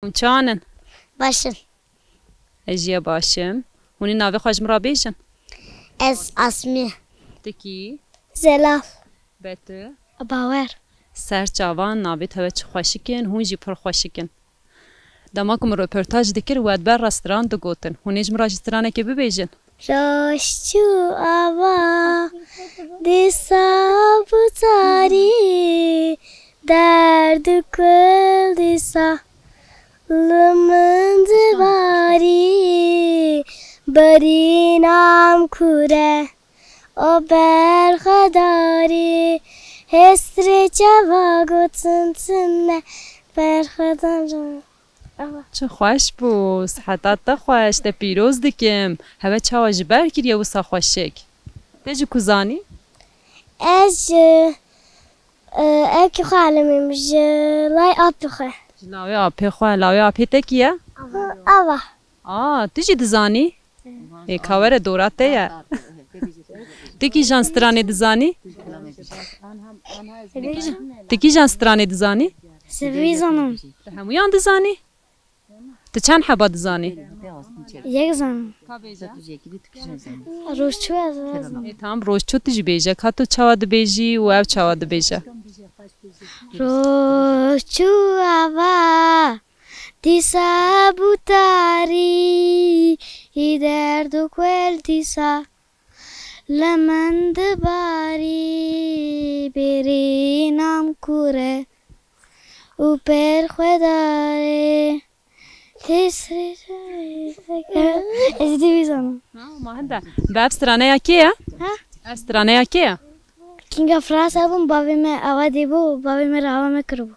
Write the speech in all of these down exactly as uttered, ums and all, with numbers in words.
Hûn çawan in? Baş in. Ez jî ya baş im. Hûn ê navê xwe ji min re bêjin. Ez Asmî. Tu kî? Zelal. Be tu? Bawer. Ser çavan navê te çi xweşik in, hûn jî pir xweşik in. Dema ku min roportaj dikir, we di ber re stran digotin. Hûn ê ji min re jî stranekê bibêjin. Roj çû ava, dîsa bû tarî, derd û kul dîsa. Li min dibarî, berîna min kûr e, o berxwedarî, hêstirê çava gotin tune, berxwedar. Çi xweş bû, siheta te xweş, te pîroz dikim. Heve çawa ji ber kiriye wisa xweşik? Te ji ku zanî? Ez ji, e, evkî xwe elimîm, ji lawê apê xwe. Ji lawê apê xwe, lawê apê te kî ye? Ava. A, tu jî dizanî? Ê, ka were dora te ye. Tu kîjan stranê dizanî? Tu kîjan stranê dizanî? Sivî zanim. Tu hemûyan dizanî? Tu çend heba dizanî? Yek zanim. Roj çû ez zanim. Ê, tamam, roj çû tu jî bêje. Ka tu çawa dibêjî û ew çawa dibêje? Roj çû ava, dîsa bû tarî, î derd û kuel dîsa. Li min dibarî, berîna min kûr e û berxwedarê. Hêstirê çava. Ez dî vî zanim. Ha, ma hinde. Bi ev straneya kê ye? Ha? Ev straneya kê ye? Kinga Fransa bûm, bavê me awa dî bû, bavê me re awa me kiribû.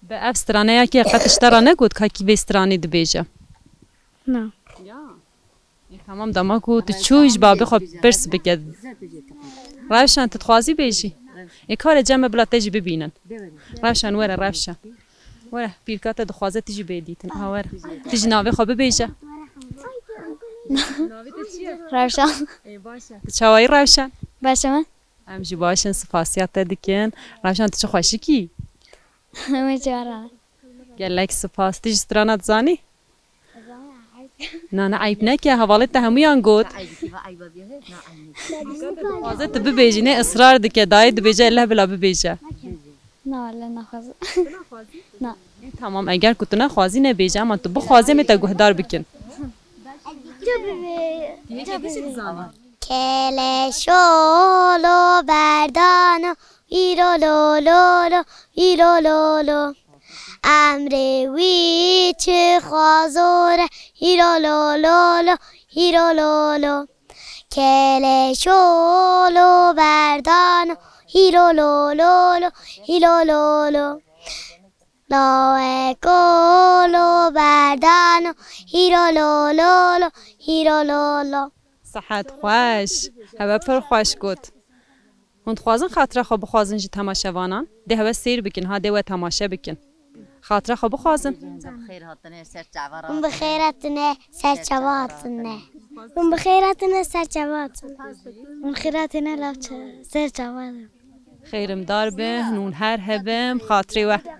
Bi ev straneya kê ye, qet ji te re negot ka kî vê stranê dibêje? Na. Ya. Ê, tamam, dema ku tu çû ji babê xwe pirs bike. Rewşan, tu dixwazî bêjî? Ê, kare cem me bila te jî bibînin. Rewşan, were, Rewşan. Were, pîrka te dixwaze tu jî bê dîtin. Aha, were. Tu jî navê xwe bibêje. Navê te çi ye? Rewşan. Ê, baş e. Tu çawayî Rewşan? Baş e me. Em jî baş in, spasiya te dikin. Rewşan, tu çi xweşik î? Min çi were. Gelek spas. Tu jî strana dizanî? Na, na, eyb neke. Hevalê te hemûyan got. Dixwaze tu bibêjî, ne israr dike. Dayê dibêje, leh bila bibêje. Na, wele naxwazim. Na. Ê, tamam, eger ku tu nexwazî nebêje, ama tu bixwazî em ê te guhdar bikin. Keleşolo berdano, îro lo lo lo, îro lo lo. Emrê wî çi xwazor e, îro lo lo lo, îro lo lo. Keleşolo berdano, îro lo lo lo, îro lo lo. Laweko lo berdano, îro lo lo lo, îro lo lo. Sihet xweş. Heve pir xweş got. Hûn dixwazin xatira xwe bixwazin ji temaşevanan? Dê heve seyr bikin, ha dê we temaşe bikin. Xatira xwe bixwazin. Hûn bi xêr hatine ser çava. Hûn bi xêr hatine ser çava hatine. Hûn bi xêr hatine ser çava hatine. Hûn xêr hatine lav ça-, ser çava. Xêrimdar bin, hûn her hebin, xatirê we.